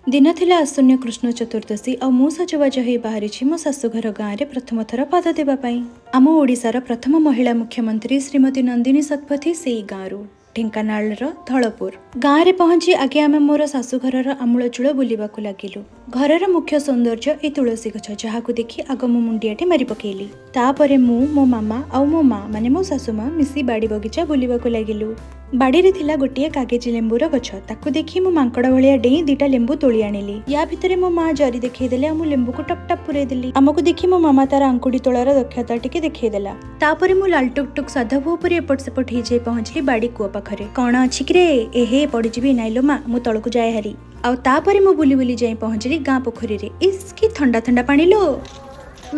ଦିନ ଥିଲା ଆସନ୍ନ କୃଷ୍ଣ ଚତୁର୍ଦ୍ଦଶୀ ଆଉ ମୁଁ ସଜବାଜ ହେଇ ବାହାରିଛି ମୋ ଶାଶୁଘର ଗାଁରେ ପ୍ରଥମ ଥର ପାଦ ଦେବା ପାଇଁ। ଆମ ଓଡ଼ିଶାର ପ୍ରଥମ ମହିଳା ମୁଖ୍ୟମନ୍ତ୍ରୀ ଶ୍ରୀମତୀ ନନ୍ଦିନୀ ଶତପଥୀ ସେଇ ଗାଁରୁ, ଢେଙ୍କାନାଳର ଧଳପୁର ଗାଁରେ ପହଞ୍ଚି ଆଗେ ଆମେ ମୋର ଶାଶୁଘରର ଆମୂଳଚୂଳ ବୁଲିବାକୁ ଲାଗିଲୁ। ଘରର ମୁଖ୍ୟ ସୌନ୍ଦର୍ଯ୍ୟ ଏ ତୁଳସୀ ଗଛ, ଯାହାକୁ ଦେଖି ଆଗ ମୁଁ ମୁଣ୍ଡିଆଟି ମାରି ପକେଇଲି। ତାପରେ ମୁଁ, ମୋ ମାମା ଆଉ ମୋ ମା, ମାନେ ମୋ ଶାଶୁ ମା, ମିଶି ବାଡ଼ି ବଗିଚା ବୁଲିବାକୁ ଲାଗିଲୁ। ବାଡ଼ିରେ ଥିଲା ଗୋଟିଏ କାଗେଜି ଲେମ୍ବୁର ଗଛ। ତାକୁ ଦେଖି ମୁଁ ମାଙ୍କଡ଼ ଭଳିଆ ଡେଇଁ ଦିଟା ଲେମ୍ବୁ ତୋଳି ଆଣିଲି। ୟା ଭିତରେ ମୋ ମା ଜରି ଦେଖେଇଦେଲେ ଆଉ ମୁଁ ଲେମ୍ବୁକୁ ଟପ୍ ଟପ୍ ପୁରେଇ ଦେଲି। ଆମକୁ ଦେଖି ମୋ ମାମା ତାର ଆଙ୍କୁଡ଼ି ତୋଳାର ଦକ୍ଷତା ଟିକେ ଦେଖେଇଦେଲା। ତାପରେ ମୁଁ ଲାଲ ଟୁକ୍ ଟୁକ୍ ସାଧବ ଉପରେ ଏପଟ ସେପଟ ହେଇଯାଇ ପହଞ୍ଚିଲି ବାଡ଼ି କୂଅ ପାଖରେ। କଣ ଅଛି କିରେ? ଏହେ, ପଡ଼ିଯିବି। ନାଇଲୋ ମା, ମୁଁ ତଳକୁ ଯାଏ ହାରି। ଆଉ ତାପରେ ମୁଁ ବୁଲି ବୁଲି ଯାଇ ପହଞ୍ଚିଲି ଗାଁ ପୋଖରୀରେ। ଇସ୍, କି ଥଣ୍ଡା ଥଣ୍ଡା ପାଣି ଲୋ!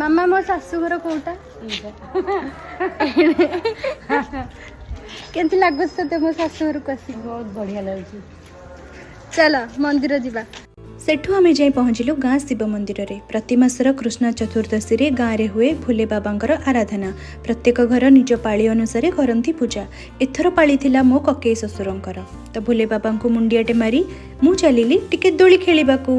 ମାମା, ମୋ ଶାଶୁଘର କୋଉଟା? କେମିତି ଲାଗୁଛି ତତେ ମୋ ଶାଶୁଘରକୁ ଆସିକି? ବହୁତ ବଢିଆ ଲାଗୁଛି। ଚାଲ, ମନ୍ଦିର ଯିବା। ସେଠୁ ଆମେ ଯାଇ ପହଞ୍ଚିଲୁ ଗାଁ ଶିବ ମନ୍ଦିରରେ। ପ୍ରତି ମାସର କୃଷ୍ଣ ଚତୁର୍ଦ୍ଦଶୀରେ ଗାଁରେ ହୁଏ ଭୋଲେ ବାବାଙ୍କର ଆରାଧନା। ପ୍ରତ୍ୟେକ ଘର ନିଜ ପାଳି ଅନୁସାରେ କରନ୍ତି ପୂଜା। ଏଥର ପାଳି ଥିଲା ମୋ କକେଇ ଶ୍ୱଶୁରଙ୍କର। ତ ଭୋଲେ ବାବାଙ୍କୁ ମୁଣ୍ଡିଆଟେ ମାରି ମୁଁ ଚାଲିଲି ଟିକେ ଦୋଳି ଖେଳିବାକୁ।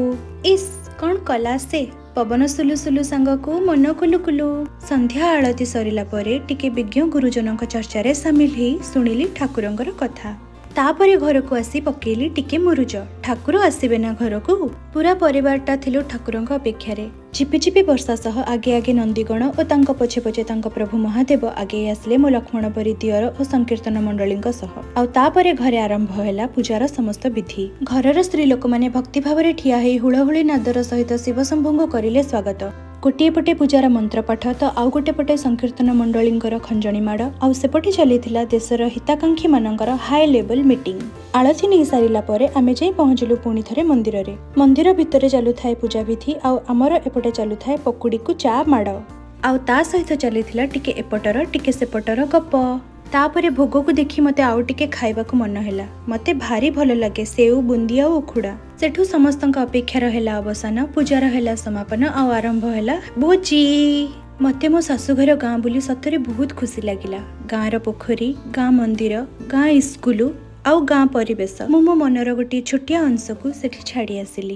ଇସ୍, କ'ଣ କଲା ସେ! ପବନ ସୁଲୁ ସୁଲୁ ସାଙ୍ଗକୁ ମନ କୁଲୁ କୁଲୁ। ସନ୍ଧ୍ୟା ଆଳତି ସରିଲା ପରେ ଟିକେ ବିଜ୍ଞ ଗୁରୁଜନଙ୍କ ଚର୍ଚ୍ଚାରେ ସାମିଲ ହେଇ ଶୁଣିଲି ଠାକୁରଙ୍କର କଥା। ତାପରେ ଘରକୁ ଆସି ପକେଇଲି ଟିକେ ମୁରୁଜ। ଠାକୁର ଆସିବେ ନା ଘରକୁ? ପୁରା ପରିବାରଟା ଥିଲୁ ଠାକୁରଙ୍କ ଅପେକ୍ଷାରେ। ଝିପିଝିପି ବର୍ଷା ସହ ଆଗେ ଆଗେ ନନ୍ଦିଗଣ ଓ ତାଙ୍କ ପଛେ ପଛେ ତାଙ୍କ ପ୍ରଭୁ ମହାଦେବ ଆଗେଇ ଆସିଲେ ମୋ ଲକ୍ଷ୍ମଣ ପରି ଦିଅର ଓ ସଂକୀର୍ତ୍ତନ ମଣ୍ଡଳୀଙ୍କ ସହ। ଆଉ ତାପରେ ଘରେ ଆରମ୍ଭ ହେଲା ପୂଜାର ସମସ୍ତ ବିଧି। ଘରର ସ୍ତ୍ରୀ ଲୋକମାନେ ଭକ୍ତି ଭାବରେ ଠିଆ ହେଇ ହୁଳହୁଳି ନାଦର ସହିତ ଶିବଶମ୍ଭୁଙ୍କୁ କରିଲେ ସ୍ୱାଗତ। ଗୋଟିଏ ପଟେ ପୂଜାର ମନ୍ତ୍ରପାଠ ତ ଆଉ ଗୋଟେ ପଟେ ସଂକୀର୍ତ୍ତନ ମଣ୍ଡଳୀଙ୍କର ଖଞ୍ଜଣି ମାଡ଼, ଆଉ ସେପଟେ ଚାଲିଥିଲା ଦେଶର ହିତାକାଂକ୍ଷୀମାନଙ୍କର ହାଇ ଲେଭେଲ ମିଟିଂ। ଆଳତି ନେଇ ସାରିଲା ପରେ ଆମେ ଯାଇ ପହଞ୍ଚିଲୁ ପୁଣି ଥରେ ମନ୍ଦିରରେ। ମନ୍ଦିର ଭିତରେ ଚାଲୁଥାଏ ପୂଜାବିଧି ଆଉ ଆମର ଏପଟେ ଚାଲୁଥାଏ ପକୁଡ଼ିକୁ ଚା ମାଡ଼, ଆଉ ତା ସହିତ ଚାଲିଥିଲା ଟିକେ ଏପଟର ଟିକେ ସେପଟର ଗପ। ତାପରେ ଭୋଗକୁ ଦେଖି ମୋତେ ଆଉ ଟିକେ ଖାଇବାକୁ ମନ ହେଲା। ମୋତେ ଭାରି ଭଲ ଲାଗେ ସେଉ, ବୁନ୍ଦି ଆଉ ଉଖୁଡ଼ା। ସେଠୁ ସମସ୍ତଙ୍କ ଅପେକ୍ଷାର ହେଲା ଅବସାନ, ପୂଜାର ହେଲା ସମାପନ ଆଉ ଆରମ୍ଭ ହେଲା ଭୋଜି। ମୋତେ ମୋ ଶାଶୁଘର ଗାଁ ବୁଲି ସତରେ ବହୁତ ଖୁସି ଲାଗିଲା। ଗାଁର ପୋଖରୀ, ଗାଁ ମନ୍ଦିର, ଗାଁ ଇସ୍କୁଲ ଆଉ ଗାଁ ପରିବେଶ। ମୁଁ ମୋ ମନର ଗୋଟିଏ ଛୋଟିଆ ଅଂଶକୁ ସେଠି ଛାଡ଼ି ଆସିଲି।